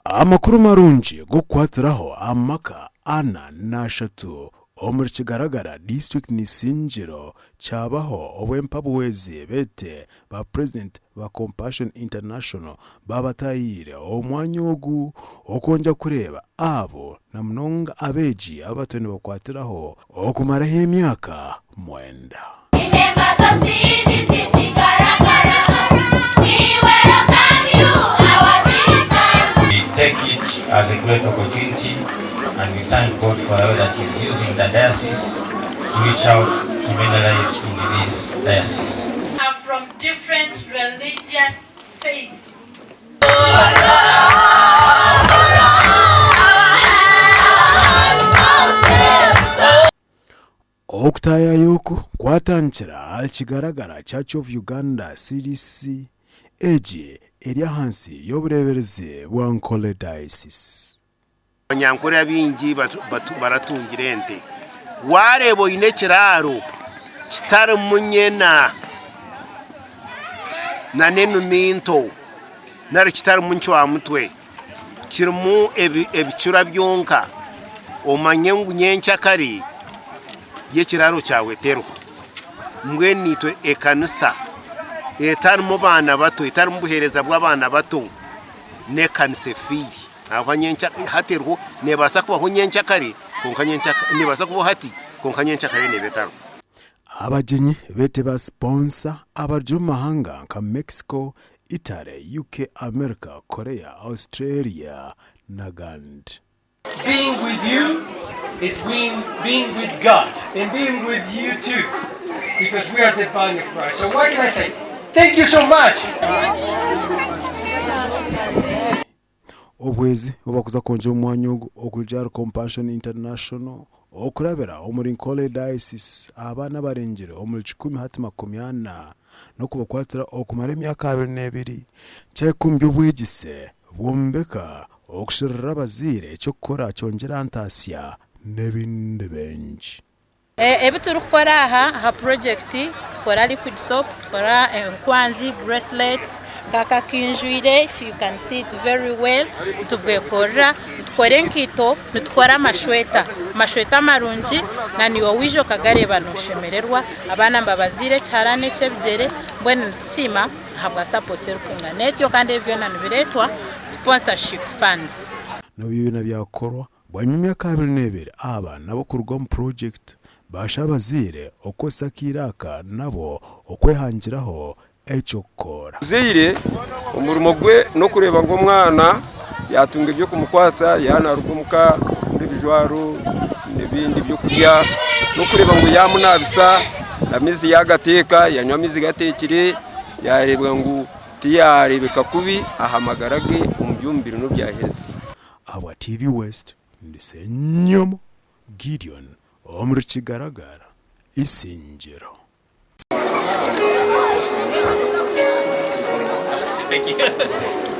Amakuru marungi g'okukwatiraho amaka ana n'ashatu omuri Kigaragara disiturikiti n'Isingiro kyabaho obu empabuhwezi beete ba Purezidenti ba Compassion International baabatayiire omwanya ogu okwongya kureeba abo na munonga abeegi abu batwire nibakwatiraho okumaraho emyaka mwenda. We take it as a great opportunity and we thank God for the way that he's using the diocese to reach out to many lives in this diocese. Are from different religious faith. Okutaayaaya oku kwatandikira ahari Kigaragara Church of Uganda, CDC, egi eri ahansi y'obureeberezi bwa Ankole Diocese. Abanyankore abaingi baratungira ente. Waareeba oine ekiraaro kitarimu nyena n'enumi nto nari kitarimu ncwamutwe kirimu ebicura byonka, omanye ngu nyenkyakare y'ekiraaro kyawe teriho. Mbwenu itwe ekanisa etarimu baana bato, etarimu buheereza bw'abaana bato n'ekanisa efiire. Ahabw'okuba nyenkya hati eriho neebaasa kubaho nyenkyakare kwonka nyenkya neebaasa kubaho hati kwonka nyenkyakare neeba etariho. Abagyenyi beete ba siponsa abarugire omu mahanga nka Mexico, Italy, UK, America, Korea, Australia n'agandi. Being with you is being, being with God and being with you too because we are the body of Christ. So what can I say? Thank you so much. Obuhwezi obu barikuza kwongyera omu mwanya ogu okuruga ahari Compassion International okurabira omuri Nkole Diocese aha baana abarengire omuri kikumi hati 40 n'okubakwatira okumara emyaka 22 ky'eikumi by'obwegyese bwombeka okusherurira abazaire eky'okukora kyongyera aha ntaasya n'ebindi bingi. Ebi turikukora aha aha purojekiti nitukora liquid soap, nitukora enkwanzi, bracelets, nk'aka aku njwaire if you can see it very well nitubwekorera, nitukora enkaito, nitukora amashweta, amashweta marungi na naiwe waija okagareeba nooshemererwa, abaana nibabaziira ekiharani eky'ebigyere mbwenu nitusiima ahabwa sapooti erikwingana etyo kandi ebi byona nibireetwa sponsorship funds. N'obu byona byakorwa, Bwanyima emyaka 22 aba nabo kuruga omu purojekiti baashaba abazaire okukozesa akaire aka nabo okwehangiraho eky'okukora. Omuzaire omurimo gwe n'okureeba ngu omwana yaatunga eby'okumukwatsa yaaba naaruga omu ka nk'ebijwaro n'ebindi by'okurya n'okureeba ngu yaamunaabisa amaizi yaagateeka yanywa amaizi gateekire yaareebwa ngu tiyaareebeka kubi aha magara ge omu by'omubiri n'obya health. Ahabwa TV West, ndi Ssenyomo Gideon omuri Kigaragara, Isingiro. Thank you.